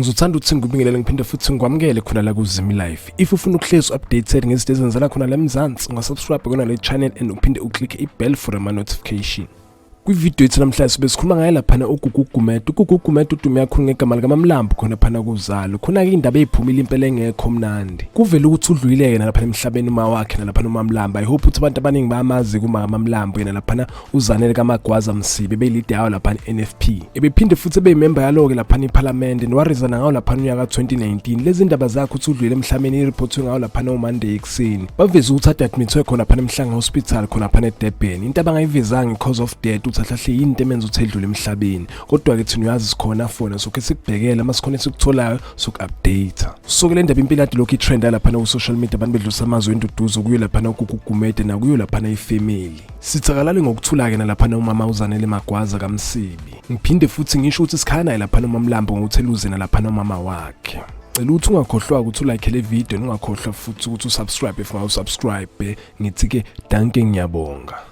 Ngizothanda ukuthi ngikubingelele ngiphinde futhi ngikwamukele khona la kuZimi Life. If ufuna ukuhlezi updated ngezinto ezenzela khona la eMzansi, ungasubscribe kona le channel and uphinde uclick i-bell for ama notification. Kwividiyo yethu namhlanje sibe sikhuluma ngaye laphana uGugu Gumede. UGugu Gumede udume kakhulu ngegama likaMamlambo khona phana kuzalo. Khona-ke indaba eyiphumile impela engekho mnandi. Kuvele ukuthi udlulile yena laphana emhlabeni uma wakhe nalaphana uMamlambo. I hope ukuthi abantu abaningi bayamazi kuma kaMamlambo yena laphana uZanele kaMagwaza Msibi ebeyilida yawo laphana NFP. Ebephinde futhi ebeyimemba yalo-ke laphana iphalamende nowarizana ngawo laphana unyaka 2019. Lezi ndaba zakhe ukuthi udlulile emhlabeni iriphothwe ngawo laphana uMonday ekuseni. Baveze ukuthi ade admithwe khona phana eMhlanga Hospital khona phana eDurban. Into abangayivezanga i-cause of death ukuthi ahlahle yini into emenza ukuthi edlule emhlabeni. Kodwa-ke thina uyazi sikhona fona sokhe sikubhekela uma sikhona esikutholayo soku-update. So ke le ndaba impela kade lokhu i-trenda laphana ku-social media abantu bedlulisa amazwi enduduzo kuyo laphana uGugu Gumede nakuyo laphana ifamily. Sithakalale ngokuthula-ke nalaphana umama uZanele Magwaza kaMsibi. Ngiphinde futhi ngisho ukuthi sikhala naye laphana uMamlambo ngokuthi eluze nalaphana umama wakhe. Cela ukuthi ungakhohlwa ukuthi ulike le video ungakhohlwa futhi ukuthi usubscribe if ungawusubscribe. Ngithi ke danke ngiyabonga.